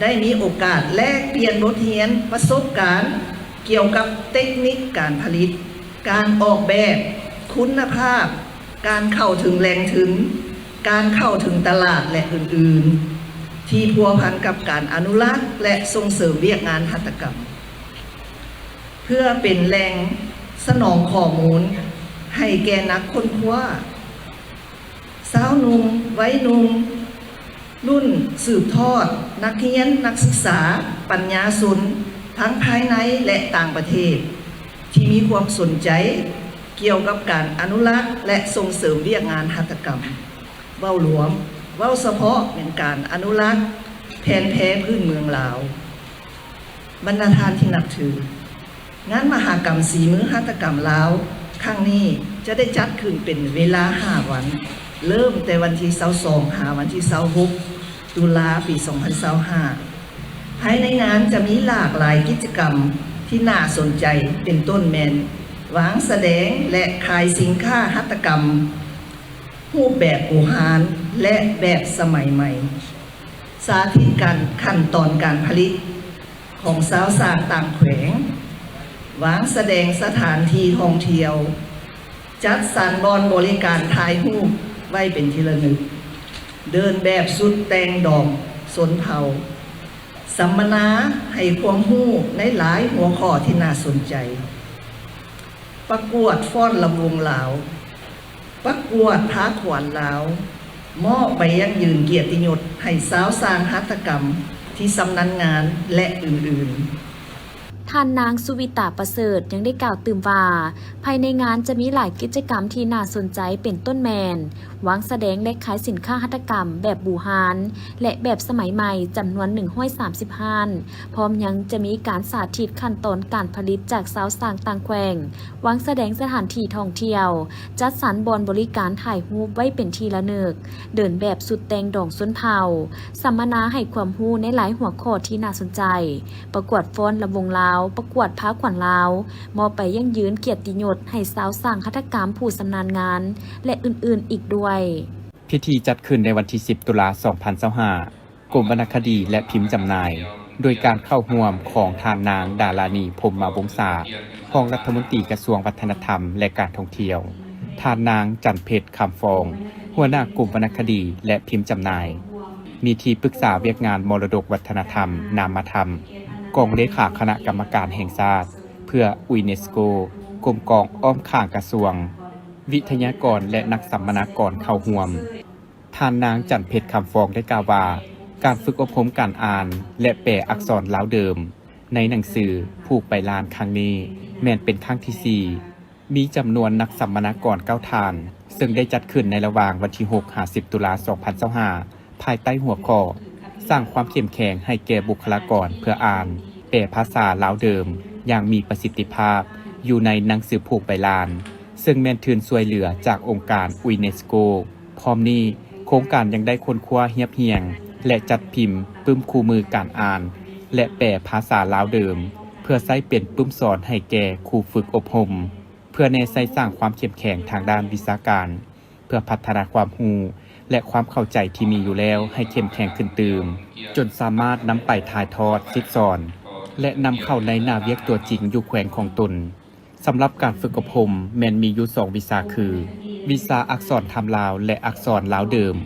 ໄດ້ມີໂອກາດແລກປ່ຽນບົດຮຽນປະສົບການກ່ຽວກັບເຕັກນິກການຜະລິດ, ການອອກແບບ, ຄຸນນະພາບ, ການເຂົ້າເຖິງແຫຼ່ງທຶນ, ການເຂົ້າເຖິງຕະຫຼາດ ແລະ ອື່ນໆ ທີ່ພົວພັນກັບການອະນຸລັກ ແລະ ສົ່ງເສີມວຽກງານຫັດຖະກຳ, ເພື່ອເປັນແຫຼ່ງສະໜອງຂໍ້ມູນໃຫ້ແກ່ນັກຄົ້ນຄວ້າ, ຊາວໜຸ່ມ, ໄວໜຸ່ມ, ລຸ້ນສືບທອດ, ນັກຮຽນ, ນັກສຶກສາ, ປັນຍາຊົນ ທັງພາຍໃນ ແລະ ຕ່າງປະເທດ. ທີ່ມີຄວາມສົນໃຈກ່ຽວກັບການອະນຸລັກ ແລະ ສົ່ງເສີມວຽກງານຫັດຖະກຳ. ເວົ້າລວມ, ເວົ້າສະເພາະແມ່ນການອະນຸລັກແຜ່ນແພພື້ນເມືອງລາວ. ບັນດາທ່ານທີ່ນັບຖື, ງານມະຫະກຳສີມືຫັດຖະກຳລາວຄັ້ງນີ້ຈະໄດ້ຈັດຂຶ້ນເປັນເວລາຫ້າວັນ, ເລີ່ມແຕ່ວັນທີຊາວສອງ ຫາວັນທີຊາວຫົກ ຕຸລາ ປີສອງພັນຊາວຫ້າ. ພາຍໃນງານຈະມີຫຼາກຫຼາຍກິດຈະກຳທີ່ໜ້າສົນໃຈ, ເປັນຕົ້ນແມ່ນວາງສະແດງ ແລະ ຂາຍສິນຄ້າຫັດຖະກຳຮູບແບບບູຮານ ແລະ ແບບສະໄໝໃໝ່, ສາທິດການຂັ້ນຕອນການຜະລິດຂອງຊາວຊ່າງຕ່າງແຂວງ, ວາງສະແດງສະຖານທີ່ທ່ອງທ່ຽວ, ຈັດສັນບ່ອນບໍລິການຖ່າຍຮູບໄວ້ເປັນທີ່ລະນຶກ, ເດີນແບບຊຸດແຕ່ງດອງຊົນເຜົ່າ, ສຳມະນາໃຫ້ຄວາມຮູ້ໃນຫຼາຍຫົວຂໍ້ທີ່ໜ້າສົນໃຈ, ປະກວດຟ້ອນລຳວົງລາວ, ປະກວດພາຂວັນລາວ, ມອບໃບຢັ້ງຢືນກຽດຕິຍົດໃຫ້ຊາວຊ່າງຫັດຖະກຳທີ່ຊຳນານງານ ແລະ ອື່ນໆ. ທ່ານນາງ ສຸວິຕາ ປະເສີດ ຍັງໄດ້ກ່າວຕື່ມວ່າ, ພາຍໃນງານຈະມີຫຼາຍກິດຈະກຳທີ່ໜ້າສົນໃຈ ເປັນຕົ້ນແມ່ນ ວາງສະແດງ ແລະ ຂາຍສິນຄ້າຫັດຖະກຳແບບບູຮານ ແລະ ແບບສະໄໝໃໝ່ ຈຳນວນໜຶ່ງຮ້ອຍສາມສິບຮ້ານ, ພ້ອມຍັງຈະມີການສາທິດຂັ້ນຕອນການຜະລິດຈາກຊາວຊ່າງຕ່າງແຂວງ, ວາງສະແດງສະຖານທີ່ທ່ອງທ່ຽວ, ຈັດສັນບ່ອນບໍລິການຖ່າຍຮູບໄວ້ເປັນທີ່ລະນຶກ, ເດີນແບບຊຸດແຕ່ງດອງຊົນເຜົ່າ, ສຳມະນາໃຫ້ຄວາມຮູ້ໃນຫຼາຍຫົວຂໍ້ທີ່ໜ້າສົນໃຈ, ປະກວດຟ້ອນລຳວົງລາວ, ປະກວດພາຂວັນລາວ, ມອບໃບຢັ້ງຢືນກຽດຕິຍົດໃຫ້ຊາວຊ່າງຫັດຖະກຳຜູ້ຊຳນານງານ ແລະ ອື່ນໆອີກດ້ວຍ. ພິທີຈັດຂຶ້ນໃນວັນທີສິບ ຕຸລາ ສອງພັນຊາວຫ້າ, ກົມວັນນະຄະດີ ແລະ ພິມຈຳໜ່າຍ ໂດຍການເຂົ້າຮ່ວມຂອງທ່ານນາງ ດາລານີ ພົມມະວົງສາ, ຮອງລັດຖະມົນຕີກະຊວງວັດທະນະທຳ ແລະ ການທ່ອງທ່ຽວ, ທ່ານນາງ ຈັນເພັດ ຄຳຟອງ, ຫົວໜ້າກົມວັນນະຄະດີ ແລະ ພິມຈຳໜ່າຍ, ມີທີ່ປຶກສາວຽກງານມໍລະດົກວັດທະນະທຳນາມະທຳ, ກອງເລຂາຄະນະກຳມະການແຫ່ງຊາດເພື່ອ UNESCO, ກົມກອງອ້ອມຂ້າງກະຊວງ, ວິທະຍາກອນ ແລະ ນັກສຳມະນາກອນເຂົ້າຮ່ວມ. ທ່ານນາງ ຈັນເພັດ ຄຳຟອງ ໄດ້ກ່າວວ່າ, ການຝຶກອົບຮົມການອ່ານ ແລະ ແປອັກສອນລາວເດີມ ໃນໜັງສືຜູກໃບລານຄັ້ງນີ້ ແມ່ນເປັນຄັ້ງທີສີ່, ມີຈຳນວນນັກສຳມະນາກອນເກົ້າທ່ານ, ເຊິ່ງໄດ້ຈັດຂຶ້ນໃນລະຫວ່າງວັນທີຫົກ ຫາ ສິບ ຕຸລາ ສອງພັນຊາວຫ້າ ພາຍໃຕ້ຫົວຂໍ້ ສ້າງຄວາມເຂັ້ມແຂງໃຫ້ແກ່ບຸກຄະລາກອນເພື່ອອ່ານ, ແປພາສາລາວເດີມຢ່າງມີປະສິດທິພາບ ຢູ່ໃນໜັງສືຜູກໃບລານ, ເຊິ່ງແມ່ນທຶນຊ່ວຍເຫຼືອຈາກອົງການ UNESCO. ພ້ອມນີ້, ໂຄງການຍັງໄດ້ຄົ້ນຄວ້າຮຽບຮຽງ ແລະ ຈັດພິມປຶ້ມຄູ່ມືການອ່ານ ແລະ ແປພາສາລາວເດີມ ເພື່ອໃຊ້ເປັນປຶ້ມສອນໃຫ້ແກ່ຄູຝຶກອົບຮົມ, ເພື່ອແນໃສ່ສ້າງຄວາມເຂັ້ມແຂງທາງດ້ານວິຊາການ, ເພື່ອພັດທະນາຄວາມຮູ້ ແລະ ຄວາມເຂົ້າໃຈທີ່ມີຢູ່ແລ້ວໃຫ້ເຂັ້ມແຂງຂຶ້ນຕື່ມ, ຈົນສາມາດນຳໄປຖ່າຍທອດ, ສິດສອນ ແລະ ນຳເຂົ້າໃນໜ້າວຽກຕົວຈິງຢູ່ແຂວງຂອງຕົນ. ສຳລັບການຝຶກອົບຮົມແມ່ນມີຢູ່ສອງວິຊາຄື ວິຊາອັກສອນທຳລາວ ແລະ ອັກສອນລາວເດີມ,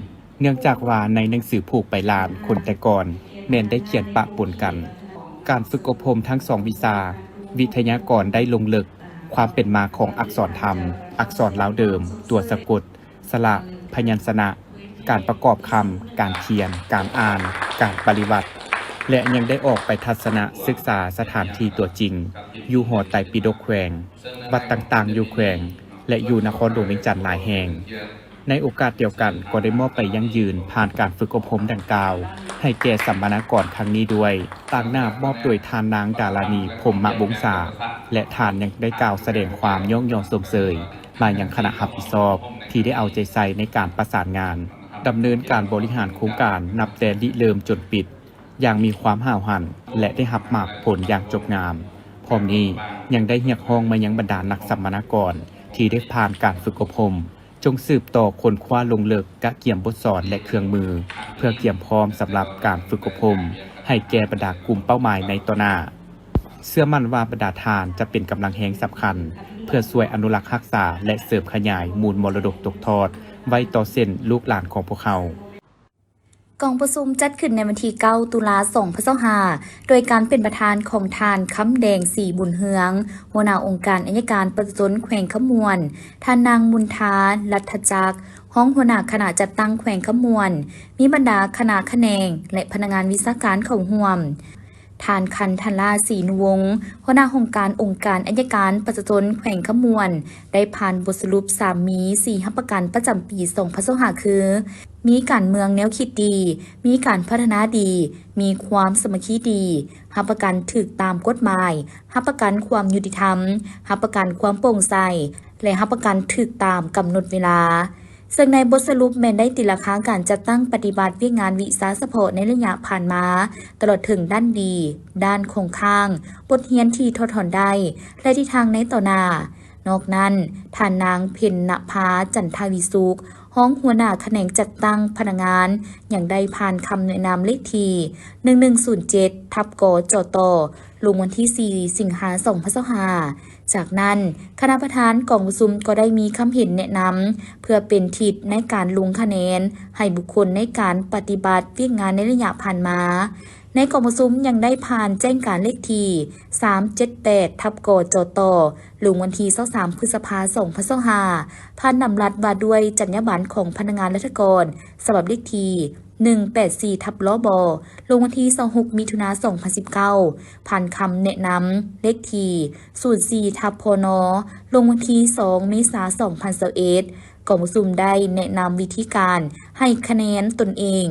ເນື່ອງຈາກວ່າໃນໜັງສືຜູກໃບລານຄົນແຕ່ກ່ອນແມ່ນໄດ້ຂຽນປະປົນກັນ. ການຝຶກອົບຮົມທັງສອງວິຊາ, ວິທະຍາກອນໄດ້ລົງເລິກຄວາມເປັນມາຂອງອັກສອນທຳ, ອັກສອນລາວເດີມ, ຕົວສະກົດ, ສະຫຼະ, ພະຍັນຊະນະ, ການປະກອບຄຳ, ການຂຽນ, ການອ່ານ, ການປະລິວັດ ແລະ ຍັງໄດ້ອອກໄປທັດສະນະສຶກສາສະຖານທີ່ຕົວຈິງ ຢູ່ຫໍໄຕປິດົກແຂວງ, ວັດຕ່າງໆຢູ່ແຂວງ ແລະ ຢູ່ນະຄອນຫຼວງວຽງຈັນຫຼາຍແຫ່ງ. ໃນໂອກາດດຽວກັນ ກໍໄດ້ມອບໃບຢັ້ງຢືນຜ່ານການຝຶກອົບຮົມດັ່ງກ່າວ ໃຫ້ແກ່ສຳມະນາກອນຄັ້ງນີ້ດ້ວຍ, ຕາງໜ້າມອບໂດຍທ່ານນາງ ດາລານີ ພົມມະວົງສາ ແລະ ທ່ານຍັງໄດ້ກ່າວສະແດງຄວາມຍ້ອງຍໍຊົມເຊີຍ ມາຍັງຄະນະຮັບຜິດຊອບທີ່ໄດ້ເອົາໃຈໃສ່ໃນການປະສານງານ, ດຳເນີນການບໍລິຫານໂຄງການນັບແຕ່ລິເລີ່ມຈົນປິດ ຢ່າງມີຄວາມຫ້າວຫັນ ແລະ ໄດ້ຮັບໝາກຜົນຢ່າງຈົບງາມ. ພ້ອມນີ້ຍັງໄດ້ຮຽກຮ້ອງມາຍັງບັນດານັກສຳມະນາກອນທີ່ໄດ້ຜ່ານການຝຶກອົບຮົມ ຈົ່ງສືບຕໍ່ຄົ້ນຄວ້າລົງເລິກ, ກະກຽມບົດສອນ ແລະ ເຄື່ອງມື ເພື່ອກຽມພ້ອມສຳລັບການຝຶກອົບຮົມໃຫ້ແກ່ບັນດາກຸ່ມເປົ້າໝາຍໃນຕໍ່ໜ້າ. ເຊື່ອໝັ້ນວ່າບັນດາທ່ານຈະເປັນກຳລັງແຮງສຳຄັນ ເພື່ອຊ່ວຍອະນຸລັກຮັກສາ ແລະ ເສີມຂະຫຍາຍມູນມໍລະດົກຕົກທອດໄວ້ຕໍ່ເຊັ່ນລູກຫຼານຂອງພວກເຮົາ. ກອງປະຊຸມຈັດຂຶ້ນໃນວັນທີເກົ້າ ຕຸລາ ສອງພັນຊາວຫ້າ ໂດຍການເປັນປະທານຂອງທ່ານ ຄຳແດງ ສີບຸນເຮືອງ ຫົວໜ້າອົງການໄອຍະການປະຊາຊົນແຂວງຄຳມ່ວນ, ທ່ານນາງ ມຸນທາ ລັດທະຈັກ ຮອງຫົວໜ້າຄະນະຈັດຕັ້ງແຂວງຄຳມ່ວນ, ມີບັນດາຄະນະຂະແໜງ ແລະ ພະນັກງານວິຊາການເຂົ້າຮ່ວມ. ທ່ານ ຄັນທະລາ ສີນຸວົງ ຫົວໜ້າຫ້ອງການອົງການອັຍການປະຊາຊົນແຂວງຄຳມ່ວນ ໄດ້ຜ່ານບົດສະຫຼຸບສາມມີສີ່ຮັບປະກັນປະຈຳປີສອງພັນຊາວຫ້າ ຄື ມີການເມືອງແນວຄິດດີ, ມີການພັດທະນາດີ, ມີຄວາມສາມັກຄີດີ, ຮັບປະກັນຖືກຕາມກົດໝາຍ, ຮັບປະກັນຄວາມຍຸຕິທຳ, ຮັບປະກັນຄວາມໂປ່ງໃສ ແລະ ຮັບປະກັນຖືກຕາມກຳນົດເວລາ. ເຊິ່ງໃນບົດສະຫຼຸບແມ່ນໄດ້ຕີລາຄາການຈັດຕັ້ງປະຕິບັດວຽກງານວິຊາສະເພາະໃນໄລຍະຜ່ານມາ, ຕະຫຼອດເຖິງດ້ານດີ, ດ້ານຄົງຄ້າງ, ບົດຮຽນທີ່ຖອດຖອນໄດ້ ແລະ ທິດທາງໃນຕໍ່ໜ້າ. ນອກນັ້ນ, ທ່ານນາງ ເພັນນະພາ ຈັນທະວິສຸກ ຮອງຫົວໜ້າຂະແໜງຈັດຕັ້ງພະນັກງານ ຍັງໄດ້ຜ່ານຄຳແນະນຳເລກທີ ໜຶ່ງໜຶ່ງສູນເຈັດ ທັບ ກຈຕ ລົງວັນທີ ສີ່ ສິງຫາ ສອງພັນຊາວຫ້າ. ຈາກນັ້ນ, ຄະນະປະທານກອງປະຊຸມກໍໄດ້ມີຄຳເຫັນແນະນຳ ເພື່ອເປັນທິດໃນການລົງຄະແນນໃຫ້ບຸກຄົນໃນການປະຕິບັດວຽກງານໃນໄລຍະຜ່ານມາ. ໃນກອງປະຊຸມຍັງໄດ້ຜ່ານແຈ້ງການເລກທີ ສາມເຈັດແປດ ທັບ ກຈຕ ລົງວັນທີ ຊາວສາມ ພຶດສະພາ ສອງພັນຊາວຫ້າ ຜ່ານດຳລັດວ່າດ້ວຍຈັນຍາບັນຂອງພະນັກງານລັດຖະກອນ ສະບັບເລກທີ ໜຶ່ງແປດສີ່ ທັບ ລບ ລົງວັນທີ ຊາວຫົກ ມິຖຸນາ ສອງພັນສິບເກົ້າ, ຜ່ານຄຳແນະນຳເລກທີ ສູນສີ່ ທັບ ພນ ລົງວັນທີ ສອງ ເມສາ ສອງພັນຊາວເອັດ. ກອງປະຊຸມໄດ້ແນະນຳວິທີການໃຫ້ຄະແນນຕົນເອງ